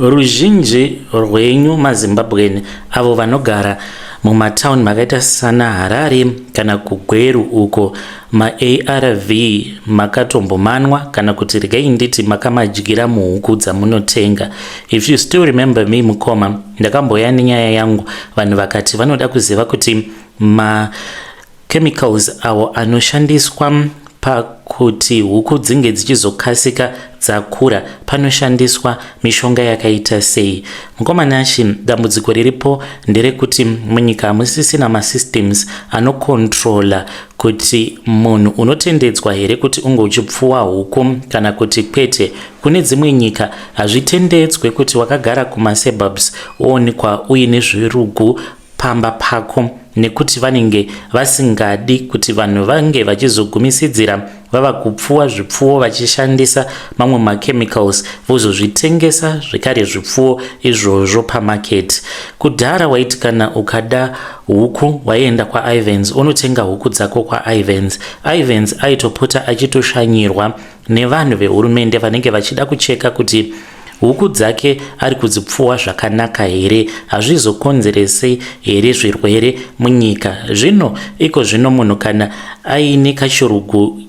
Ruzhinji rwenyu maZimbabwean avo vanogara mumatown makaita sana Harare kana kuGweru uko maARV makatombomanwa kana kuti regai nditi makamadyira muhuku dzamunotenga. If you still remember me mukoma, ndakambouya nenyaya yangu vanhu vakati vanoda kuziva kuti ma chemicals awo anoshandiswa pakuti huku dzinge dzichizokasika dzakura panoshandiswa mishonga yakaita sei. Mukoma Nashy, dambudziko riripo nderekuti munyika hamusisina masystems anocontrola kuti munhu unotendedzwa here kuti unge uchipfuwa huku kana kuti kwete. Kune dzimwe nyika hazvitendedzwe kuti wakagara kumasuburbs woonekwa uine zvirugu pamba pako nekuti vanenge vasingadi kuti vanhu vange vachizogumisidzira vava kupfuwa zvipfuwo vachishandisa mamwe machemicals vozozvitengesa zvekare zvipfuwo izvozvo pamaketi. Kudhara waiti kana ukada huku waienda kwaIvans unotenga huku dzako kwaIvans. Ivans aitopota achitoshanyirwa nevanhu vehurumende vanenge vachida kucheka kuti huku dzake ari kudzipfuwa zvakanaka here, hazvizokonzerese here zvirwere munyika. Zvino iko zvino munhu kana aine kachirugu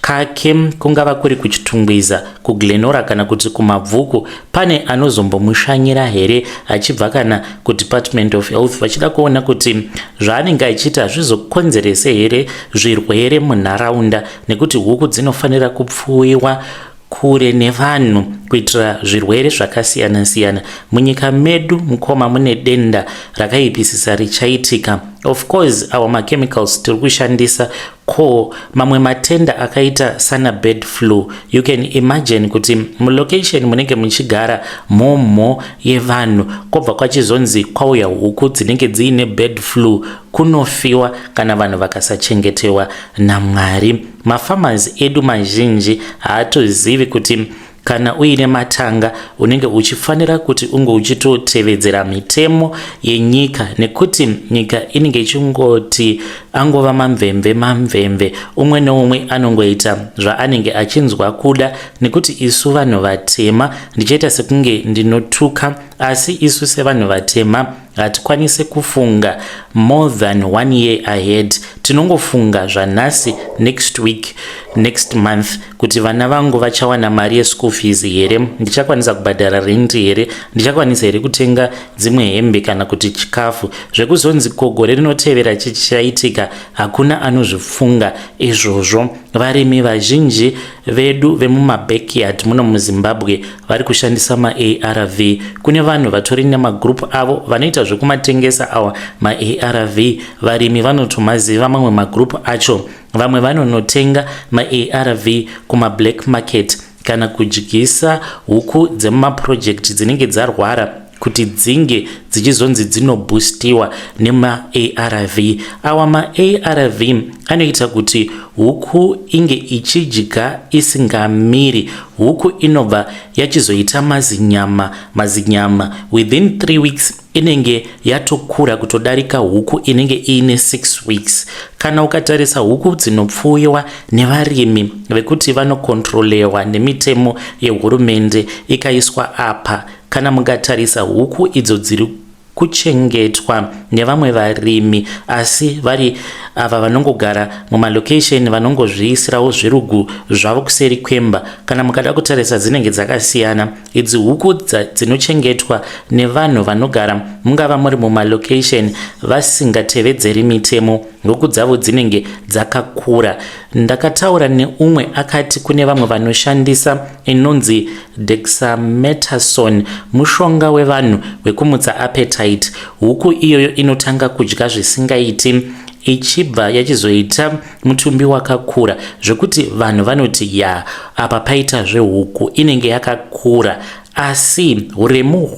kake kungava kuri kuChitungwiza, kuGlenora kana kuti kuMabvuku, pane anozombomushanyira here achibva kana kuDepartment of Health vachida kuona kuti zvaanenge achiita hazvizokonzerese here zvirwere munharaunda nekuti huku dzinofanira kupfuwiwa kure nevanhu kuitira zvirwere zvakasiyana siyana. Munyika medu mukoma mune denda rakaipisisa richaitika. Of course our machemicals tiri kushandisa ko mamwe matenda akaita sana bird flu. You can imagine kuti mulocation munenge muchigara mhomho yevanhu kwobva kwachizonzi kwauya huku dzinenge dziine bird flu, kunofiwa kana vanhu vakasachengetewa naMwari. Mafarmers edu mazhinji haatozivi kuti kana uine matanga unenge uchifanira kuti unge uchitotevedzera mitemo yenyika nekuti nyika inenge ichingoti angova mamvemve mamvemve, umwe neumwe anongoita zvaanenge achinzwa kuda nekuti isu vanhu vatema, ndichaita sekunge ndinotuka, asi isu sevanhu vatema hatikwanise kufunga more than 1 year ahead. Tinongofunga zvanhasi, next week, next month, kuti vana vangu vachawana mari yeschool fees here, ndichakwanisa kubhadhara rent here, ndichakwanisa here kutenga dzimwe hembe kana kuti chikafu. Zvekuzonzi ko gore rinotevera chichaitika, hakuna anozvifunga izvozvo. Varimi vazhinji vedu vemumabackyard muno muZimbabwe vari kushandisa maARV. Kune vanhu vatori nemagroup avo vanoita zvekumatengesa awa maARV. Varimi vanotomaziva mamwe magroup acho. Vamwe vanonotenga maARV kumablack market kana kudyisa huku dzemumaproject dzinenge dzarwara kuti dzinge dzichizonzi dzinoboostiwa nemaARV. Awa maARV anoita kuti huku inge ichidya isingamiri. Huku inobva yachizoita mazinyama mazinyama within 3 weeks inenge yatokura kutodarika huku inenge iine 6 weeks. Kana ukatarisa huku dzinopfuyiwa nevarimi vekuti vanokontrolewa nemitemo yehurumende ikaiswa apa, kana mukatarisa huku idzo dziri kuchengetwa nevamwe varimi asi vari ava vanongogara mumalocation vanongozviisirawo zvirugu zvavo kuseri kwemba, kana mukada kutarisa dzinenge dzakasiyana. Idzi huku dzinochengetwa nevanhu vanogara mungava muri mumalocation vasingatevedzeri mitemo, huku dzavo dzinenge dzakakura. Ndakataura neumwe akati kune vamwe vanoshandisa inonzi dexamethasone, mushonga wevanhu wekumutsa appetite. Huku iyoyo inotanga kudya zvisingaiti ichibva yachizoita mutumbi wakakura zvekuti vanhu vanoti ya apa paita zvehuku inenge yakakura, asi uremu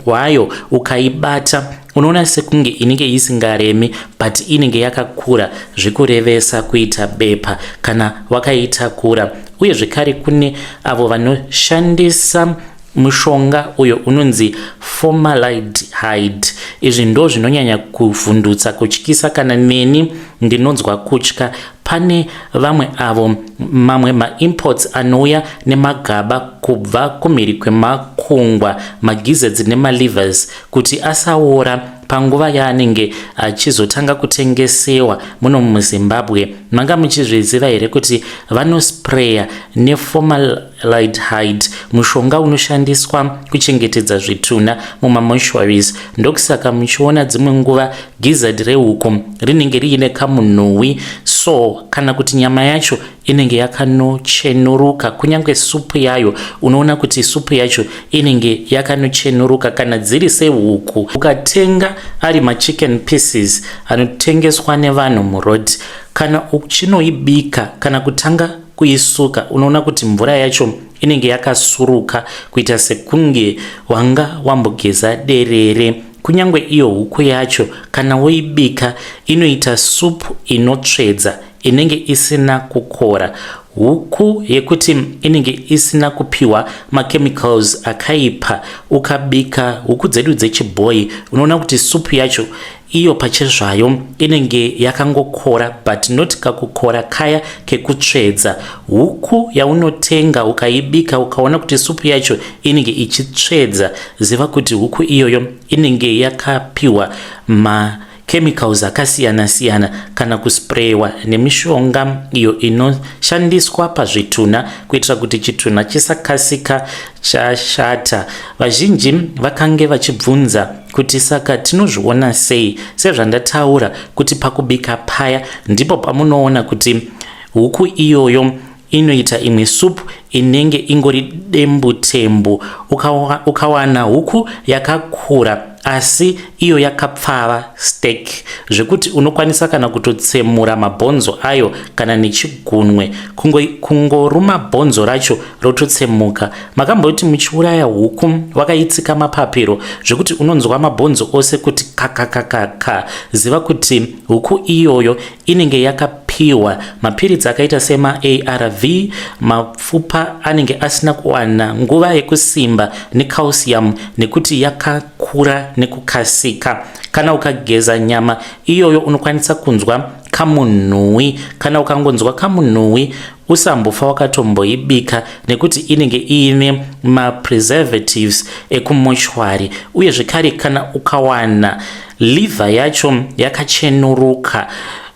hwayo ukaibata unoona sekunge inenge isingaremi, but inenge yakakura zvekurevesa kuita bepa kana wakaitakura. Uye zvekare kune avo vanoshandisa mushonga uyo unonzi formaldehyde. Izvi ndo zvinonyanya kuvhundutsa, kutyisa, kana neni ndinonzwa kutya. Pane vamwe avo mamwe maimports anouya nemagaba kubva kumhiri kwemakungwa, magizzards nemalivers, kuti asaora panguva yaanenge achizotanga kutengesewa muno muZimbabwe. Manga muchizviziva here kuti vanospreya neformaldehyde, mushonga unoshandiswa kuchengetedza zvitunha mumamortuaries? Ndokusaka muchiona dzimwe nguva gizzard rehuku rinenge riine kamunhuwi so, kana kuti nyama yacho inenge yakanochenuruka. Kunyange supu yayo, unoona kuti supu yacho inenge yakanochenuruka kana dziri sehuku. Ukatenga ari machicken pieces anotengeswa nevanhu muroad, kana uchinoibika kana kutanga kuisuka, unoona kuti mvura yacho inenge yakasuruka kuita sekunge wanga wambogeza derere. Kunyange iyo huku yacho, kana woibika, inoita supu inotsvedza, inenge isina kukora. Huku yekuti inenge isina kupiwa machemicals akaipa, ukabika huku dzedu dzechibhoyi, unoona kuti supu yacho iyo pachezvayo inenge yakangokora, but not kakukora kaya kekutsvedza. Huku yaunotenga ukaibika, ukaona kuti supu yacho inenge ichitsvedza, ziva kuti huku iyoyo inenge yakapiwa machemicals akasiyana-siyana kana kuspreyiwa nemishonga iyo inoshandiswa pazvitunha kuitira kuti chitunha chisakasika chashata. Vazhinji vakange vachibvunza kuti saka tinozviona sei? Sezvandataura kuti pakubika paya ndipo pamunoona kuti huku iyoyo inoita imwe supu inenge ingori dembutembu. Ukawana huku yakakura asi iyo yakapfava steak zvekuti unokwanisa kana kutotsemura mabhonzo ayo kana nechigunwe, kungoruma bhonzo racho rototsemuka. Makamboti muchiuraya huku wakaitsika mapapiro zvekuti unonzwa mabhonzo ose kuti kakakakaka, ziva kuti huku iyoyo inenge yakapiwa mapiritsi akaita semaARV. Mapfupa anenge asina kuwana nguva yekusimba necalcium nekuti yakakura nekukasika. Kana ukageza nyama iyoyo, unokwanisa kunzwa kamunhuwi. Kana ukangonzwa kamunhuwi, usambofa wakatomboibika nekuti inenge iine mapreservatives ekumochwari. Uye zvekare, kana ukawana liver yacho yakachenuruka,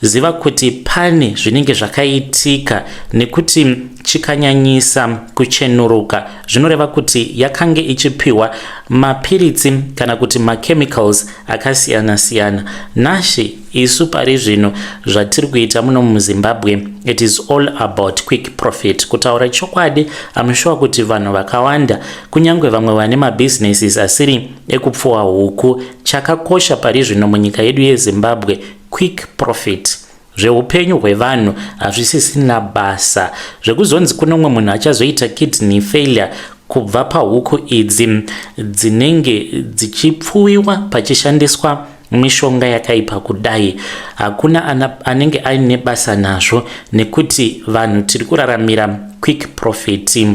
ziva kuti pane zvinenge zvakaitika, nekuti chikanyanyisa kuchenuruka zvinoreva kuti yakange ichipiwa mapiritsi kana kuti machemicals akasiyana-siyana. Nashe, isu pari zvino zvatiri kuita muno muZimbabwe, it is all about quick profit. Kutaura chokwadi, am sure kuti vanhu vakawanda, kunyange vamwe vane mabusinesses asiri ekupfuwa huku, chakakosha pari zvino munyika yedu yeZimbabwe, quick profit. Zveupenyu hwevanhu hazvisisina basa. Zvekuzonzi kuno umwe munhu achazoita kidney failure kubva pahuku idzi dzinenge dzichipfuwiwa pachishandiswa mishonga yakaipa kudai, hakuna anenge aine basa nazvo, nekuti vanhu tiri kuraramira quick profit.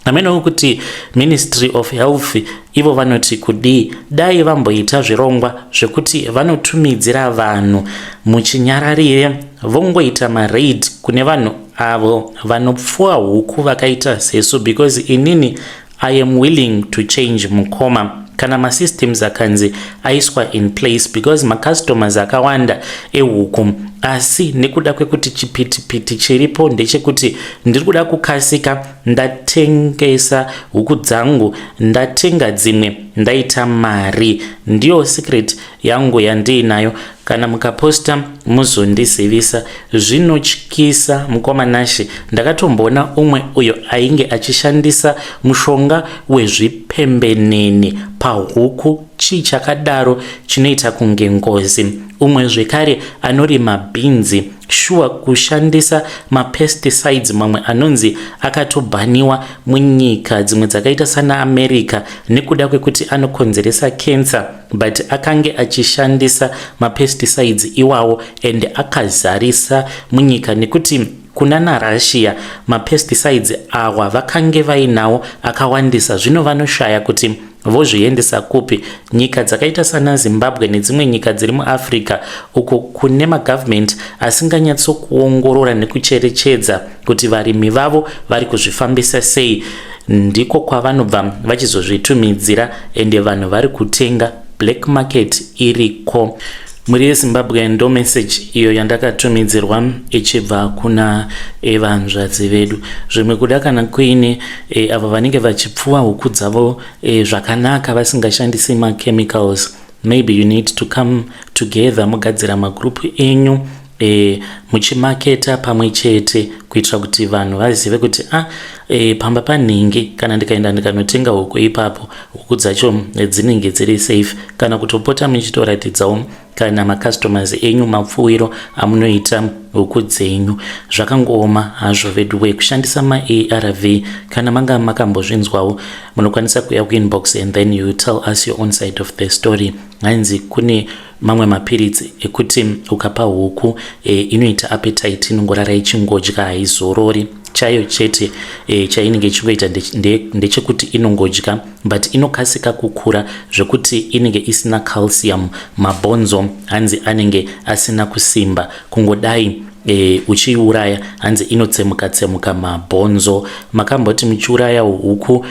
Amenewo kuti Ministry of Health ivo vanoti kudii. Dai vamboita zvirongwa zvekuti vanotumidzira vanhu muchinyararire, vongoita maraid kune vanhu avo vanopfuwa huku vakaita sesu, because inini I am willing to change, mukoma, kana masystems akanzi aiswa in place, because macustomers akawanda ehuku, asi nekuda kwekuti chipitipiti chiripo ndechekuti ndiri kuda kukasika ndatengesa huku dzangu, ndatenga dzimwe, ndaita mari. Ndiyo secret yangu yandiinayo. Kana mukaposta, muzondizivisa. Zvinotyisa, mukoma Nashe. Ndakatomboona umwe uyo ainge achishandisa mushonga wezvipembenene pahuku. Chii chakadaro chinoita kunge ngozi? Umwe zvekare anorima bhinzi, shuwa kushandisa mapesticides mamwe anonzi akatobhaniwa munyika dzimwe dzakaita sana America nekuda kwekuti anokonzeresa cancer, but akange achishandisa mapesticides iwawo and akazarisa munyika, nekuti kuna naRussia mapesticides awa vakange vainawo akawandisa. Zvino vanoshaya kuti Vozviendesa kupi? Nyika dzakaita sana Zimbabwe nedzimwe nyika dziri muAfrica uko kune magovernment asinganyatsokuongorora nekucherechedza kuti varimi vavo vari kuzvifambisa sei, ndiko kwavanobva vachizozvitumidzira, ende vanhu vari kutenga. Black market iriko. Mhuri yeZimbabwe, ndo message iyo yandakatumidzirwa ichibva kuna vanzvadzi vedu. Zvimwe kuda kana kuine avo vanenge vachipfuwa huku dzavo zvakanaka vasingashandisi machemicals, maybe you need to come together, mugadzira magroup enyu, muchimaketa pamwe chete, kuitira kuti vanhu vazive kuti pamba panhingi, kana ndikaenda ndikanotenga huku ipapo, huku dzacho dzinenge dziri safe. Kana kutopota muchitoratidzawo kana macustomers enyu mapfuwiro amunoita huku dzenyu. Zvakangooma hazvo veduwe, kushandisa maARV. Kana manga makambozvinzwawo, munokwanisa kuuya kuinbox and then you tell us your own side of the story. Hanzi kune mamwe mapiritsi ekuti ukapa huku, inoita appetite, inongorara ichingodya, haizorori. Chayo chete chainenge ichingoita ndechekuti inongodya, but inokasika kukura zvekuti inenge isina calcium. Mabhonzo hanzi anenge asina kusimba. Kungodai uchiiuraya, hanzi inotsemuka tsemuka mabhonzo. Makamboti muchiuraya huku,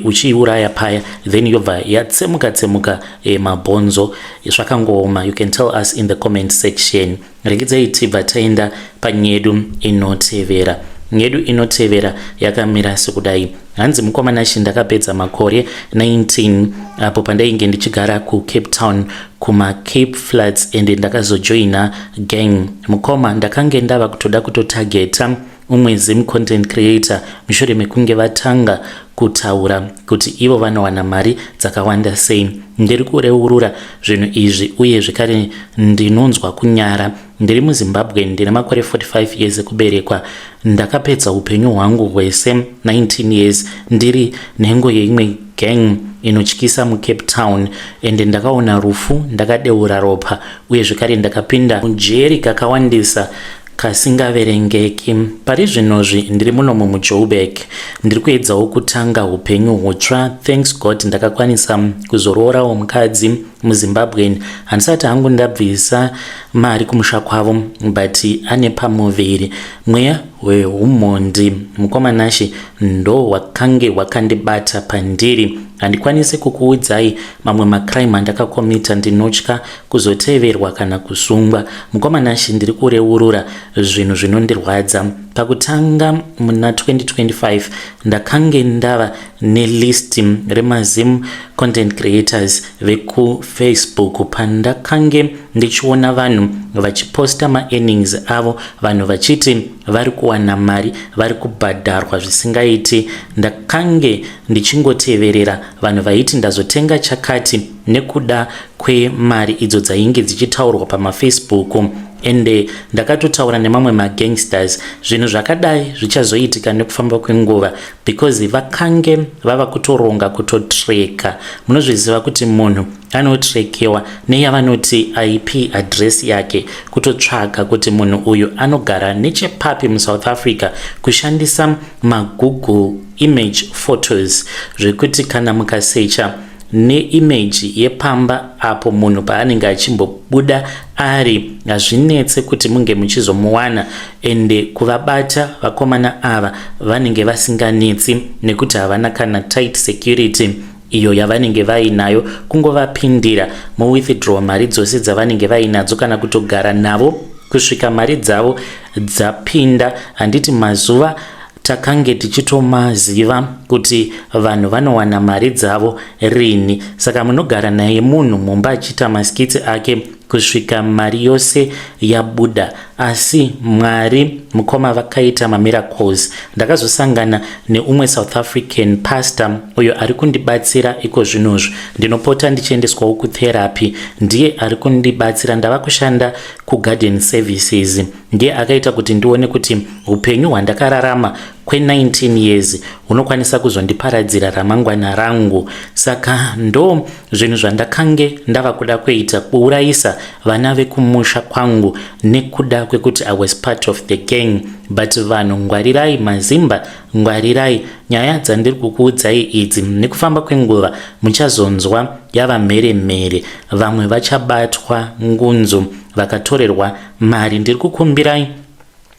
uchiiuraya paya, then yobva yatsemuka tsemuka mabhonzo. Zvakangooma. You can tell us in the comment section. Regedzai tibva taenda panyedu inotevera. Nyedu inotevera yakamira sekudai. Hanzi, "Mukoma Nashi, ndakapedza makore 19 apo pandainge ndichigara kuCape Town, kumaCape Flats, ende ndakazojoina gang. Mukoma, ndakange ndava kutoda kutotageta umwe Zim content creator mushure mekunge vatanga kutaura kuti ivo vanowana mari dzakawanda sei. Ndiri kureurura zvinhu izvi uye zvekare ndinonzwa kunyara. Ndiri muZimbabwe, ndine makore 45 years ekuberekwa. Ndakapedza upenyu hwangu hwese 19 years ndiri nhengo yeimwe gang inotyisa muCape Town, ende ndakaona rufu, ndakadeura ropa, uye zvekare ndakapinda mujeri kakawandisa kasingaverengeki. Pari zvinozvi ndiri munomu muJoburg, ndiri kuedzawo kutanga upenyu hutsva. Thanks God, ndakakwanisa kuzoroorawo mukadzi muZimbabwen. Handisati hangu ndabvisa mari kumusha kwavo, but ane pamuviri. Mweya wehumhondi, mukoma Nashi, ndo wakange wakandibata pandiri. Handikwanisi kukuudzai mamwe macrime andakakomita, ndinotya kuzoteverwa kana kusungwa. Mukoma Nashi, ndiri kureurura zvinhu zvinondirwadza. Pakutanga muna 2025 ndakange ndava nelist remaZim content creators vekuFacebook. Pandakange ndichiona vanhu vachiposta maearnings avo, vanhu vachiti vari kuwana mari, vari kubhadharwa zvisingaiti, ndakange ndichingoteverera vanhu vaiti ndazotenga chakati nekuda kwemari idzo dzainge dzichitaurwa pamaFacebook. Ende ndakatotaura nemamwe magangsters. Zvinhu zvakadai zvichazoitika nekufamba kwenguva, because vakange vava kutoronga kutotreka. Munozviziva kuti munhu anotrekewa neyavanoti IP address yake, kutotsvaka kuti munhu uyu anogara nechepapi muSouth Africa, kushandisa maGoogle image photos, zvekuti kana mukasecha neimage yepamba apo munhu paanenge achimbobuda ari, hazvinetse kuti munge muchizomuwana. Ende kuvabata vakomana ava vanenge vasinganetsi, nekuti havana kana tight security iyo yavanenge vainayo. Kungovapindira, mowithdraw mari dzose dzavanenge vainadzo, kana kutogara navo kusvika mari dzavo dzapinda. Handiti mazuva takange tichitomaziva kuti vanhu vanowana mari dzavo rini? Saka munogara naye munhu mumba achiita maskits ake kusvika mari yose yabuda. Asi Mwari, mukoma, vakaita mamiracles. Ndakazosangana neumwe South African pastor uyo ari kundibatsira iko zvinozvo. Ndinopota ndichiendeswawo kutherapy, ndiye ari kundibatsira. Ndava kushanda kugarden services. Ndiye akaita kuti ndione kuti upenyu hwandakararama kwe19 years hunokwanisa kuzondiparadzira ramangwana rangu. Saka ndo zvinhu zvandakange ndava kuda kuita, kuurayisa vana vekumusha kwangu nekuda. kwekuti I was part of the gang, but vanhu ngwarirai, maZimba ngwarirai. Nyaya dzandiri kukuudzai idzi, nekufamba kwenguva muchazonzwa yava mhere mhere. Vamwe vachabatwa ngunzu vakatorerwa mari. Ndiri kukumbirai,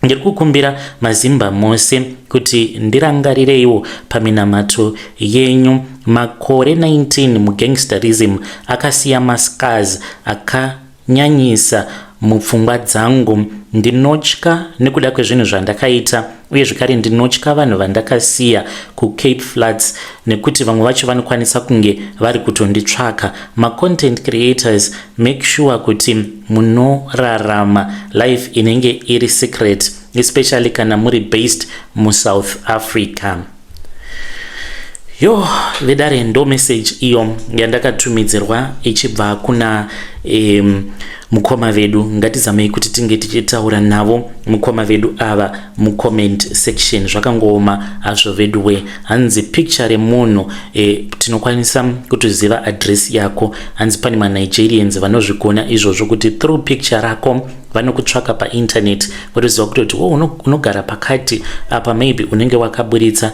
ndiri kukumbira maZimba mose kuti ndirangarireiwo paminamato yenyu. Makore 19 mugangsterism akasiya mascars akanyanyisa mupfungwa dzangu. Ndinotya nekuda kwezvinhu zvandakaita, uye zvekare ndinotya vanhu vandakasiya kuCape Flats, nekuti vamwe vacho vanokwanisa kunge vari kutonditsvaka. Macontent creators, make sure kuti munorarama life inenge iri secret, especially kana muri based muSouth Africa. Yo vedare, ndo message iyo yandakatumidzirwa ichibva kuna mukoma vedu. Ngatizamei kuti tinge tichitaura navo mukoma vedu ava mucomment section. Zvakangooma hazvo vedu we. Hanzi picture remunhu, tinokwanisa kutoziva address yako. Hanzi pane maNigerians vanozvigona izvozvo, kuti through picture rako vanokutsvaka painternet, votoziva kutoti o oh, unogara pakati apa, maybe unenge wakaburitsa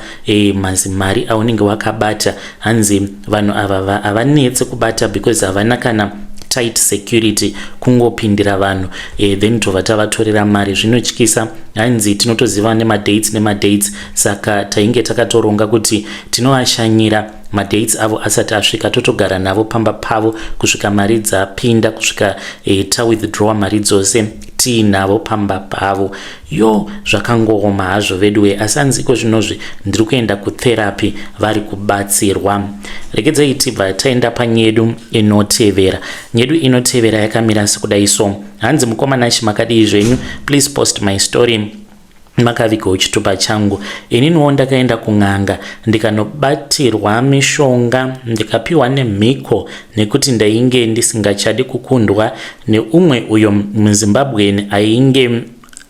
mazimari aunenge wakabata. Hanzi vanhu ava havanetse kubata because havana kana tight security, kungopindira vanhu, then tobva tavatorera mari. Zvinotyisa. Hanzi tinotoziva nemadates nemadates, saka tainge takatoronga kuti tinovashanyira madates avo asati asvika, totogara navo pamba pavo kusvika mari dzapinda, kusvika tawithdrawa mari dzose tiinavo pamba pavo. Yo, zvakangooma hazvo veduwe, asi hanzi iko zvinozvi ndiri kuenda kutherapy, vari kubatsirwa. Regedzai tibva taenda panyedu inotevera. Nyedu inotevera yakamira sekudai so. Hanzi, "Mukoma Nashi, makadii zvenyu? Please post my story, makavigawo chitupa changu. Ininiwo ndakaenda kun'anga ndikanobatirwa mishonga, ndikapiwa nemhiko, nekuti ndainge ndisingachadi kukundwa neumwe uyo muZimbabweni ainge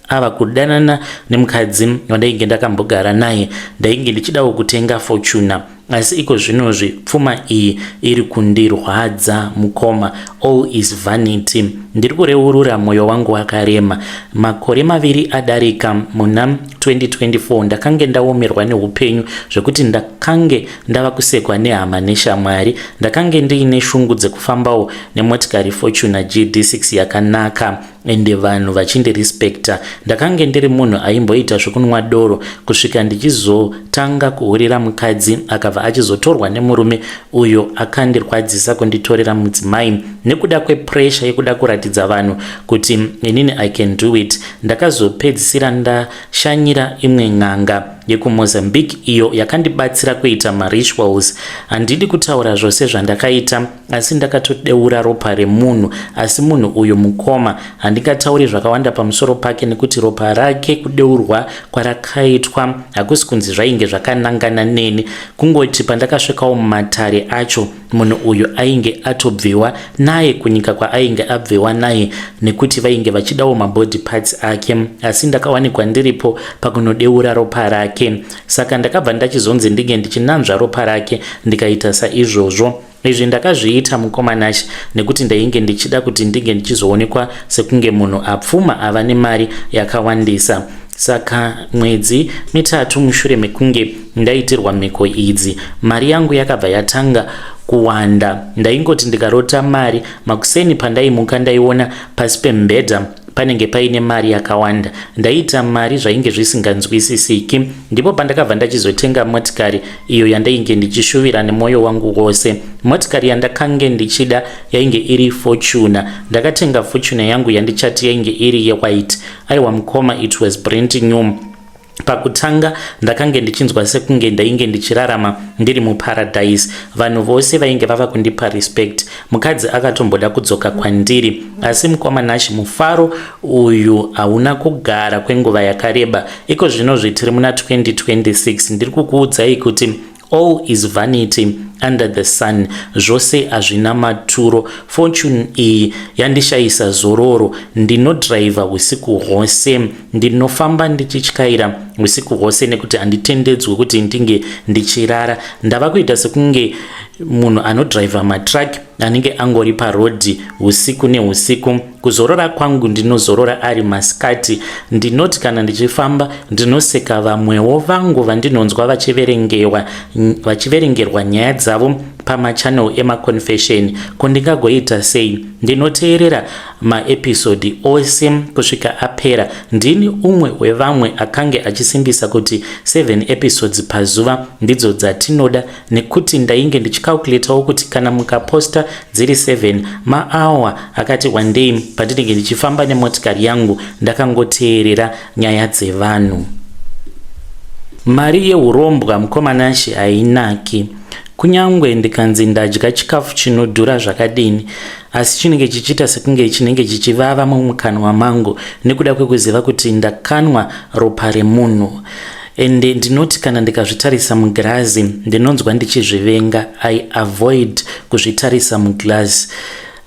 ava kudanana nemukadzi wandainge ndakambogara naye. Ndainge ndichidawo kutenga Fortuner, asi iko zvinozvi pfuma iyi iri kundirwadza. Mukoma, all is vanity. Ndiri kureurura, mwoyo wangu wakarema. Makore 2 adarika, muna 2024, ndakange ndaomerwa neupenyu zvekuti ndakange ndava kusekwa nehama neshamwari. Ndakange ndiine shungu dzekufambawo nemotikari Fortuner GD6 yakanaka, ende vanhu vachindirespekta. Ndakange ndiri munhu aimboita zvekunwa doro kusvika ndichizotanga kuhurira mukadzi, akabva achizotorwa nemurume uyo akandirwadzisa kunditorera mudzimai. Nekuda kwepressure yekuda kuratidza vanhu kuti inini I can do it, ndakazopedzisira ndashanyira imwe n'anga yekuMozambique iyo yakandibatsira kuita marituals. Handidi kutaura zvose zvandakaita, asi ndakatodeura ropa remunhu. Asi munhu uyu, mukoma, handingatauri zvakawanda pamusoro pake, nekuti ropa rake kudeurwa kwarakaitwa hakusi kunzi zvainge zvakanangana neni. Kungoti pandakasvikawo mumatare acho, munhu uyu ainge atobviwa naye kunyika kwaainge abviwa naye, nekuti vainge vachidawo mabody parts ake, asi ndakawanikwa ndiripo pakunodeura ropa rake. Saka ndakabva ndachizonzi ndinge ndichinanzva ropa rake. Ndikaita saizvozvo. Izvi ndakazviita, mukoma Nashi, nekuti ndainge ndichida kuti ndinge ndichizoonekwa sekunge munhu apfuma, ava nemari yakawandisa. Saka mwedzi 3 mushure mekunge ndaitirwa mhiko idzi, mari yangu yakabva yatanga kuwanda. Ndaingoti ndikarota mari, makuseni pandaimuka ndaiona pasi pemubhedha panenge paine mari yakawanda. Ndaita mari zvainge zvisinganzwisisiki. Ndipo pandakabva ndachizotenga motikari iyo yandainge ndichishuvira nemwoyo wangu wose. Motikari yandakange ndichida yainge iri Fortuner. Ndakatenga Fortuner yangu yandichati yainge iri yewhite. Aiwa mukoma, it was brand new. Pakutanga ndakange ndichinzwa sekunge ndainge ndichirarama ndiri muparadise. Vanhu vose vainge vava kundipa respect. Mukadzi akatomboda kudzoka kwandiri. Asi mukoma Nashi, mufaro uyu hauna kugara kwenguva yakareba. Iko zvinozvi tiri muna 2026. Ndiri kukuudzai kuti all is vanity under the sun, zvose hazvina maturo. Fortune iyi yandishayisa zororo. Ndinodhiraivha usiku hwose, ndinofamba ndichityaira. usiku hwose nekuti handitendedzwe kuti ndinge ndichirara. Ndava kuita sekunge munhu anodhiraivha matruck anenge angori parodhi usiku neusiku. Kuzorora kwangu ndinozorora ari masikati. Ndinoti kana ndichifamba ndinoseka vamwewo vangu vandinonzwa vachiverengewa vachiverengerwa nyaya dzavo pamachannel emaconfession. Ko ndingagoita sei? Ndinoteerera maepisodi ose kusvika apera. Ndini umwe wevamwe akange achisimbisa kuti 7 episodes pazuva ndidzo dzatinoda nekuti ndainge ndichicalculatawo kuti kana mukaposta dziri 7 maawa akati wandei pandinenge ndichifamba nemotikari yangu ndakangoteerera nyaya dzevanhu. Mari yeurombwa mukoma Nashe hainaki. Kunyangwe ndikanzi ndadya chikafu chinodhura zvakadini asi chinenge chichiita sekunge chinenge chichivava mumukanwa mangu nekuda kwekuziva kuti ndakanwa ropa remunhu. Ende ndinoti kana ndikazvitarisa mugirazi ndinonzwa ndichizvivenga. I avoid kuzvitarisa muglass.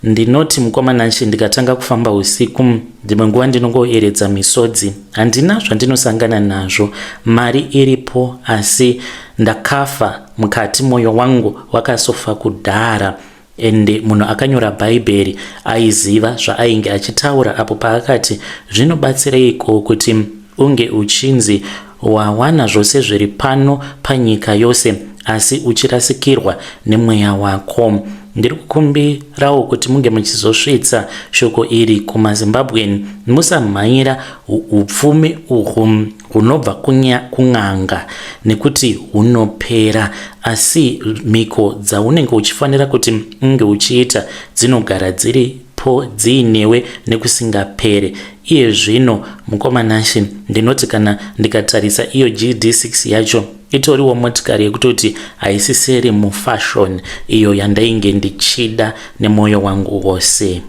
Ndinoti mukoma Nashe ndikatanga kufamba usiku dzimwe nguva ndinongoeredza misodzi. Handina zvandinosangana nazvo. Mari iripo asi ndakafa mukati moyo wangu wakasofa kudhara. Ende munhu akanyora bhaibheri aiziva zvaainge achitaura apo paakati zvinobatsireiko kuti unge uchinzi wawana zvose zviri pano panyika yose asi uchirasikirwa nemweya wako. Ndiri kukumbirawo kuti munge muchizosvitsa shoko iri kumaZimbabwean musamhanyira upfumi uhwu hunobva kun'anga nekuti hunopera asi mhiko dzaunenge uchifanira kuti unge uchiita dzinogara dziripo dziinewe nekusingapere. Iye zvino mukoma Nashe ndinoti kana ndikatarisa iyo GD6 yacho itoriwo motikari yekutoti haisisiri mufashion iyo yandainge ndichida nemwoyo wangu wose.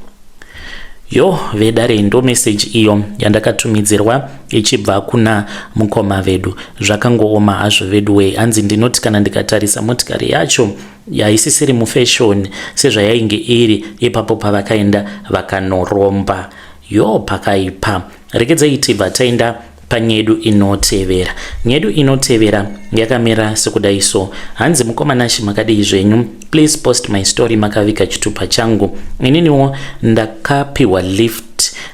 Yo vedare ndo message iyo yandakatumidzirwa ichibva kuna mukoma vedu. Zvakangooma hazvo veduwee. Hanzi ndinoti kana ndikatarisa motikari yacho haisisiri mufashion sezvayainge iri ipapo pavakaenda vakanoromba. Yo pakaipa. Regedzai tibva taenda panyedu inotevera. Nyedu inotevera yakamira sekudai so. Hanzi mukoma Nashe makadii zvenyu? Please post my story makaviga chitupa changu. Ininiwo ndakapiwa lift.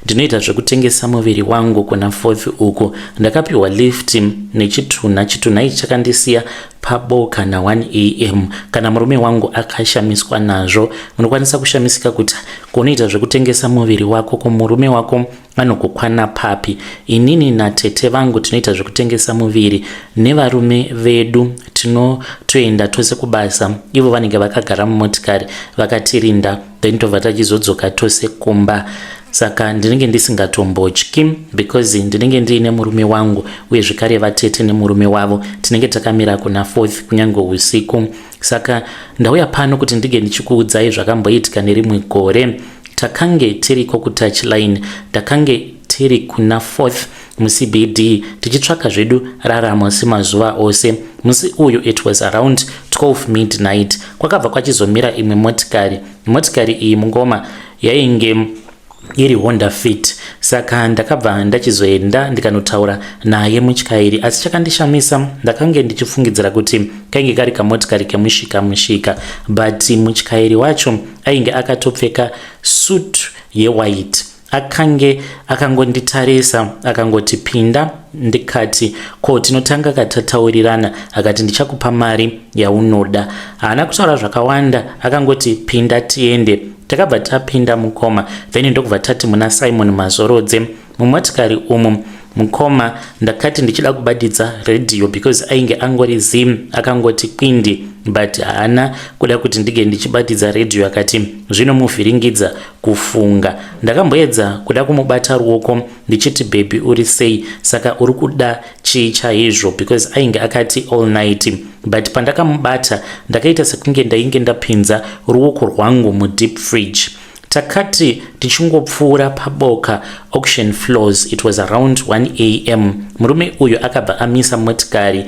Ndinoita zvekutengesa muviri wangu kuna fourth uku. Ndakapiwa lift nechitunha. Chitunha ichi chakandisiya paboka na 1 am. Kana murume wangu akashamiswa nazvo. Unokwanisa kushamisika kuti kunoita zvekutengesa muviri wako kumurume wako anokukwana papi. Inini natete vangu tinoita zvekutengesa muviri nevarume vedu tinotoenda tose kubasa ivo vanenge vakagara mumotikari vakatirinda then tobva tachizodzoka tose kumba. Saka ndinenge ndisingatombotyi because ndinenge ndiine murume wangu uye zvekare vatete nemurume wavo tinenge takamira kuna fourth kunyange usiku. Saka ndauya pano kuti ndinge ndichikuudzai zvakamboitika nerimwe gore. Takange tiriko kutouchline, takange tiri kuna fourth muCBD tichitsvaka zvedu raramo semazuva ose. Musi uyu it was around 12 midnight. Kwakabva kwachizomira imwe motikari. Motikari iyi mungoma yainge iri Honda Fit. Saka ndakabva ndachizoenda ndikanotaura naye mutyairi. Asi chakandishamisa ndakange ndichifungidzira kuti kainge kari kamotikari kemushika mushika, but mutyairi wacho ainge akatopfeka suit yewhite. Akange akangonditarisa akangoti pinda, ndikati ko tinotanga katataurirana, akati ndichakupa mari yaunoda. Haana kutaura zvakawanda, akangoti pinda tiende. Takabva tapinda mukoma, then ndokubva tati muna Simon Mazorodze. Mumotikari umu mukoma ndakati ndichida kubatidza radio because ainge angori zim akangoti kwindi, but haana kuda kuti ndinge ndichibatidza radio, akati zvinomuvhiringidza kufunga. Ndakamboedza kuda kumubata ruoko ndichiti baby uri sei, saka uri kuda chii chaizvo, because ainge akati all night, but pandakamubata ndakaita sekunge ndainge ndapinza ruoko rwangu mudeep fridge. Takati tichingopfuura paboka auction floors, it was around 1 am, murume uyu akabva amisa motikari.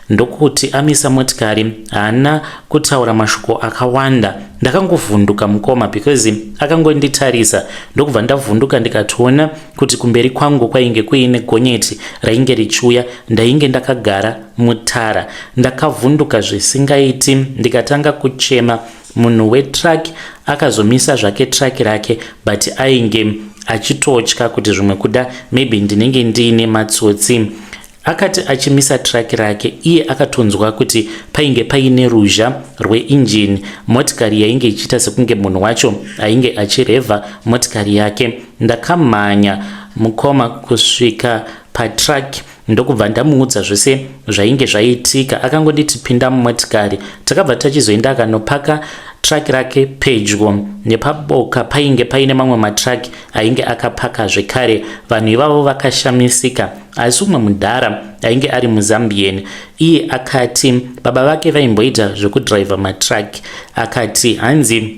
Ndokuti amisa motikari, haana kutaura mashoko akawanda. Ndakangovhunduka mukoma, because akangonditarisa, ndokubva ndavhunduka, ndikatoona kuti kumberi kwangu kwainge kuine gonyeti rainge richiuya. Ndainge ndakagara mutara. Ndakavhunduka zvisingaiti, ndikatanga kuchema. Munhu wetruck akazomisa zvake truck rake, but ainge achitotya kuti zvimwe kuda maybe ndinenge ndiine matsotsi. Akati achimisa truck rake, iye akatonzwa kuti painge paine ruzha rweinjini, motikari yainge ichiita sekunge munhu wacho ainge achirevha motikari yake. Ndakamhanya mukoma kusvika patruck, ndokubva ndamuudza zvose zvainge zvaitika. Akangonditi, "Pinda mumotikari." Takabva tachizoenda, akanopaka truck rake pedyo nepaboka painge paine mamwe matruck ainge akapaka zvekare. Vanhu ivavo vakashamisika, asi umwe mudhara ainge ari muZambian, iye akati baba vake vaimboita zvekudhiraivha matruck. Akati hanzi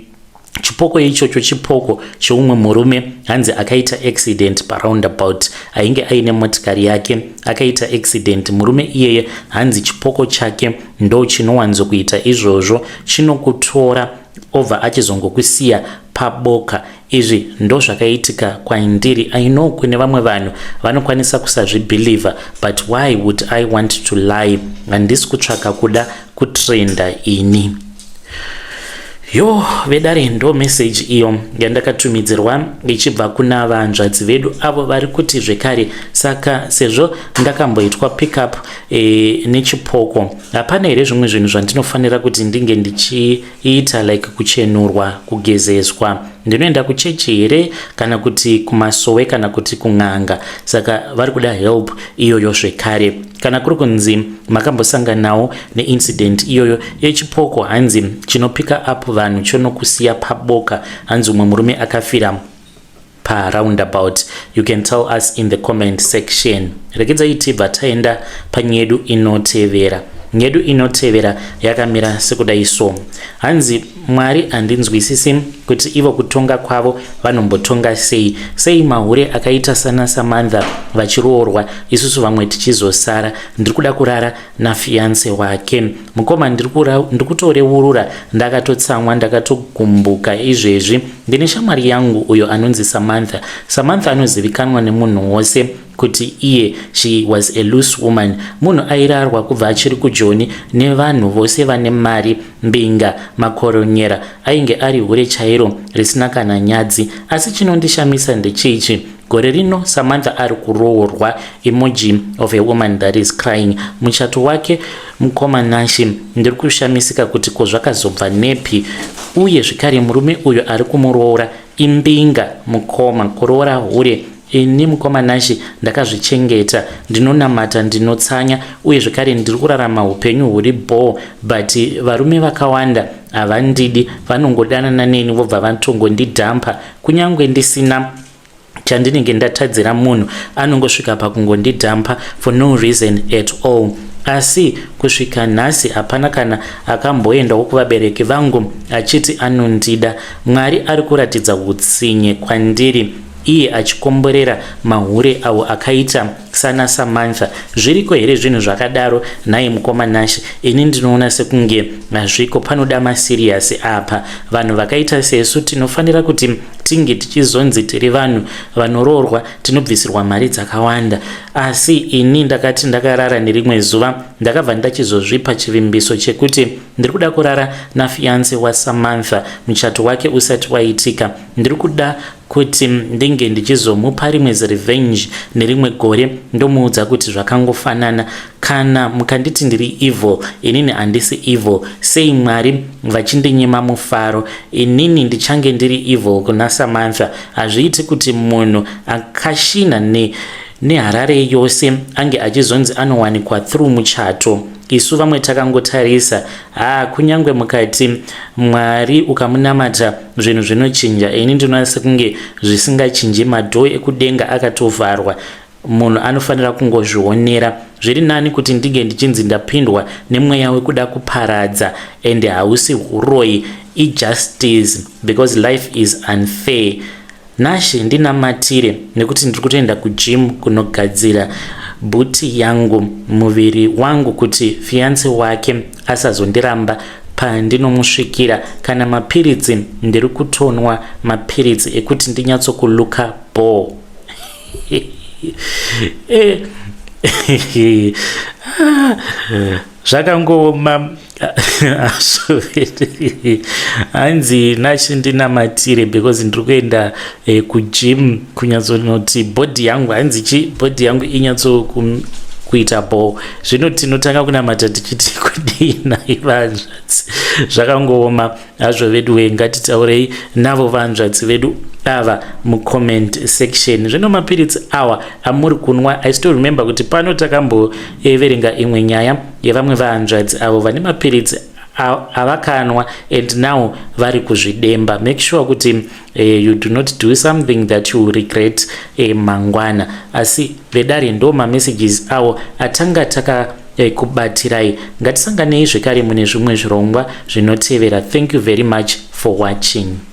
chipoko ichocho chipoko cheumwe murume, hanzi akaita accident paroundabout, ainge aine motikari yake, akaita accident. Murume iyeye, hanzi chipoko chake ndo chinowanzokuita izvozvo, chinokutora obva achizongokusiya paboka. Izvi ndo zvakaitika kwandiri. I know kune vamwe vanhu vanokwanisa kusazvibhilivha, but why would I want to lie? Handisi kutsvaka kuda kutrenda ini. Yo vedare, ndo meseji iyo yandakatumidzirwa ichibva kuna vanzvadzi vedu avo vari kuti zvekare, saka sezvo ndakamboitwa pickup nechipoko, hapana here zvimwe zvinhu zvandinofanira kuti ndinge ndichiita, like kuchenurwa, kugezeswa? Ndinoenda kuchechi here, kana kuti kumasowe, kana kuti kun'anga? Saka vari kuda help iyoyo zvekare. Kana kuri kunzi makambosanganawo neincident iyoyo yechipoko, hanzi chinopika up vanhu chonokusiya paboka, hanzi umwe murume akafira paroundabout, you can tell us in the comment section. Regedzai tibva taenda panyedu inotevera. Nyedu inotevera yakamira sekudai so. Hanzi, "Mwari, handinzwisisi kuti ivo kutonga kwavo vanombotonga sei. Sei mahure akaita sana Samantha vachiroorwa, isusu vamwe tichizosara? Ndiri kuda kurara nafiance wake. Mukoma, ndiri kutoreurura, ndakatotsamwa, ndakatogumbuka izvezvi. Ndine shamwari yangu uyo anonzi Samantha. Samantha anozivikanwa nemunhu wose kuti iye she was a loose woman, munhu airarwa kubva achiri kuJoni nevanhu vose vane mari, mbinga, makoronyera. Ainge ari hure chairo risina kana nyadzi. Asi chinondishamisa ndechichi: gore rino Samantha ari kuroorwa." Emoji of a woman that is crying. "Muchato wake, mukoma Nashi, ndiri kushamisika kuti ko zvakazobva nepi? Uye zvekare murume uyu ari kumuroora imbinga. Mukoma, kuroora hure. Ini, mukoma Nashi, ndakazvichengeta, ndinonamata, ndinotsanya, uye zvekare ndiri kurarama upenyu huri bho, but varume vakawanda havandidi. Vanongodanana neni vobva vatongondidhampa. Kunyange ndisina chandinenge ndatadzira munhu, anongosvika pakungondidhampa for no reason at all. Asi kusvika nhasi hapana kana akamboendawo kuvabereki vangu achiti anondida. Mwari ari kuratidza utsinye kwandiri, iye achikomborera mahure avo akaita sana Samantha. Zviriko here zvinhu zvakadaro nhai mukoma Nashi? Ini ndinoona sekunge hazviko. Panoda maserious apa. Vanhu vakaita sesu tinofanira kuti tinge tichizonzi tiri vanhu vanoroorwa, tinobvisirwa mari dzakawanda. Asi ini ndakati ndakarara nerimwe zuva, ndakabva ndachizozvipa chivimbiso chekuti ndiri kuda kurara nafiance waSamantha muchato wake usati waitika. Ndiri kuda kuti ndinge ndichizomupa rimwe zirevenge nerimwe gore, ndomuudza kuti zvakangofanana. Kana mukanditi ndiri evil, inini handisi evil. Sei Mwari vachindinyima mufaro? Inini ndichange ndiri evil kuna Samantha? Hazviiti kuti munhu akashina neHarare yose ange achizonzi anowanikwa through muchato, isu vamwe takangotarisa. Haa, kunyange mukati Mwari ukamunamata zvinhu zvinochinja, ini ndinoona sekunge zvisingachinji. Madoor ekudenga akatovharwa, munhu anofanira kungozvionera. Zviri nani kuti ndinge ndichinzi ndapindwa nemweya wekuda kuparadza, ende hausi uroyi, ijustice, because life is unfair. Nashe, ndinamatire nekuti ndiri kutoenda kugym kunogadzira. bhuti yangu muviri wangu kuti fiance wake asazondiramba pandinomusvikira. Kana mapiritsi, ndiri kutonwa mapiritsi ekuti ndinyatsokuluka bho. Zvakangooma hanzi nachindinamatire because ndiri kuenda kugym kunyatsonoti body yangu, hanzi chi body yangu inyatso kuita bho. Zvino tinotanga kunamata tichiti kudii nai vanzvadzi? Zvakangooma hazvo vedu we. Ngatitaurei navo vanzvadzi vedu ava mucomment section. Zvino mapiritsi awa amuri kunwa, I still remember kuti pano takamboverenga imwe nyaya yevamwe vahanzvadzi avo vane mapiritsi avakanwa and now vari kuzvidemba. Make sure kuti you do not do something that you regret mangwana. Asi vedare, ndo mamessages avo atanga taka kubatirai. Ngatisanganei zvekare mune zvimwe zvirongwa zvinotevera. Thank you very much for watching.